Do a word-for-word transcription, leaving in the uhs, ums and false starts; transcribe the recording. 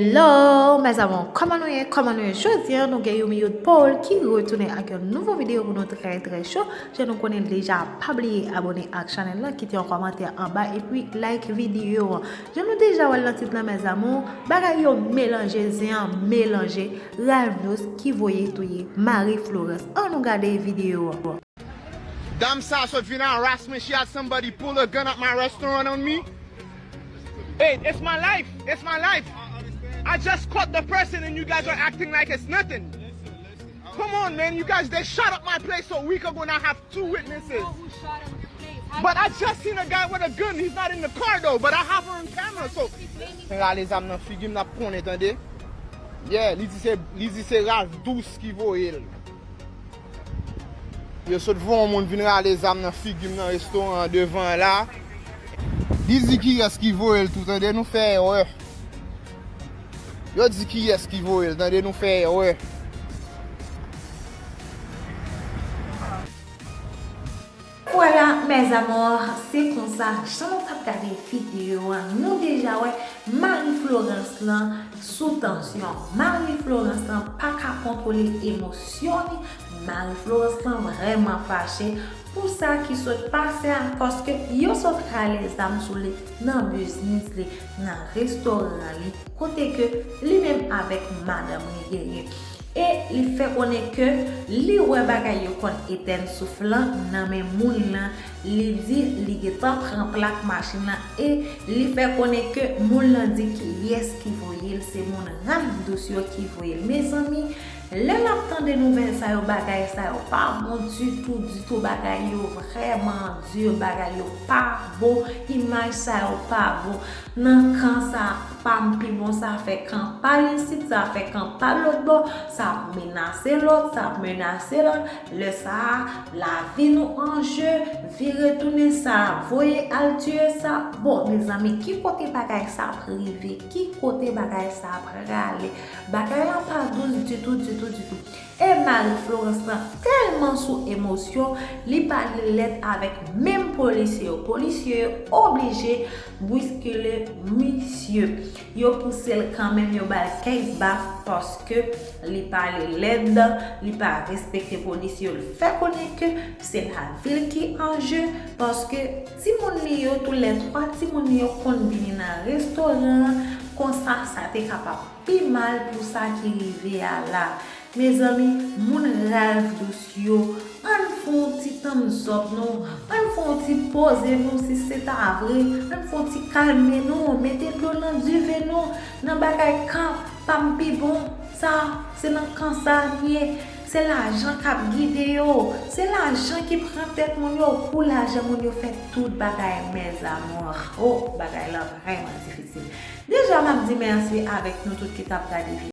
Hello, mes amours, kòman nou ye? Kòman nou ye? Jodi a, nou gen Youmi Youth Paul ki retounen ak yon nouvo videyo pou nou trè, trè cho. Jan nou konnen deja, pa bliye abone ak chanèl la, kite yon kòmantè anba, epi like videyo an. Jan nou deja wè l nan tit la, mes amours, bagay yo melanje, zen an melanje, Ralph Douce ki voye touye Marie Florence. Ann nou gade videyo an. Dam sa sot vin harass mwen. She had somebody pull a gun at my restaurant on me. Hey, it's my life. It's my life. I just caught the person and you guys are acting like it's nothing. Come on, man. You guys, they shot up my place a week ago and I have two witnesses. But I just seen a guy with a gun. He's not in the car though, but I have her on camera, so. Rale zam nan figi m, n ap konnen, tande. Yeah, li di se, li di se Ralph Douce ki voye l. Yo sot voye yon moun vin rale zam nan figi m nan restoran an devan an la. Li di kiyès ki voye l tou, tande, nou fè erè. Yo di kiyès ki voye l, tande, nou fè erè. Vwala, mes amours, se konsa, jan nou t ap gade videyo a, nou deja wè Marie Florence lan sou tansyon. Marie Florence lan pa ka kontwole emosyon li. Marie Florence lan vrèman fache pou sa ki sot pase a, paske yo sot rale zam sou li nan biznis li, nan restoran li, kote ke li menm avèk madanm li genyen. E li fè konnen ke li wè bagay yo konn etèn souf lan nan men moun lan. Li di li gentan pran plak machin lan e li fè konnen ke moun lan di kiyès ki voye l, se moun Ralph Douce yo ki voye l. Mezanmi, lè n ap tande nouvèl sa yo, bagay sa yo pa bon ditou, ditou. Bagay yo vrèman di, bagay yo pa bon. Imaj sa yo pa bon. Nan kan sa, pa m pi bon, sa fè kan pa l isit, sa fè kan pa l lòt bò, sa ap menase lòt, sa ap menase lòt. Lè sa a, lavi nou an je, vire tounen sa, voye al tiye sa. Bon, mezanmi, ki kote bagay sa ap rive? Ki kote bagay sa ap prale? Bagay la pa dous ditou, ditou, ditou. E Marie Florence lan tèlman sou emosyon, li pale lèd avèk menm polisye yo. Polisye yo oblije bwiskile misye. Yo pouse l kanmenm, yo ba l kèk baf paske li pale lèd, li pa respekte polisye yo. L fè konnen ke se lavi l ki an je, paske timoun li yo, toulètwa timoun li yo konn vini nan restoran an, konsa sa te kapab pi mal pou sa ki rive a la. Mezanmi, moun Ralph Douce yo, ann fè yon ti thumbs up non, ann fè yon ti poze nou si se ta vre, ann fè yon ti kalme nou, mete dlo nan dive nou, nan bagay kan pa m pi bon, sa, se nan kan sa m ye, se lajan k ap gide yo, se lajan ki pran tèt moun yo, pou lajan moun yo fè tout bagay, mes amours. Oh, bagay la vrèman difisil. Deja m ap di mèsi avèk nou tout ki t ap gade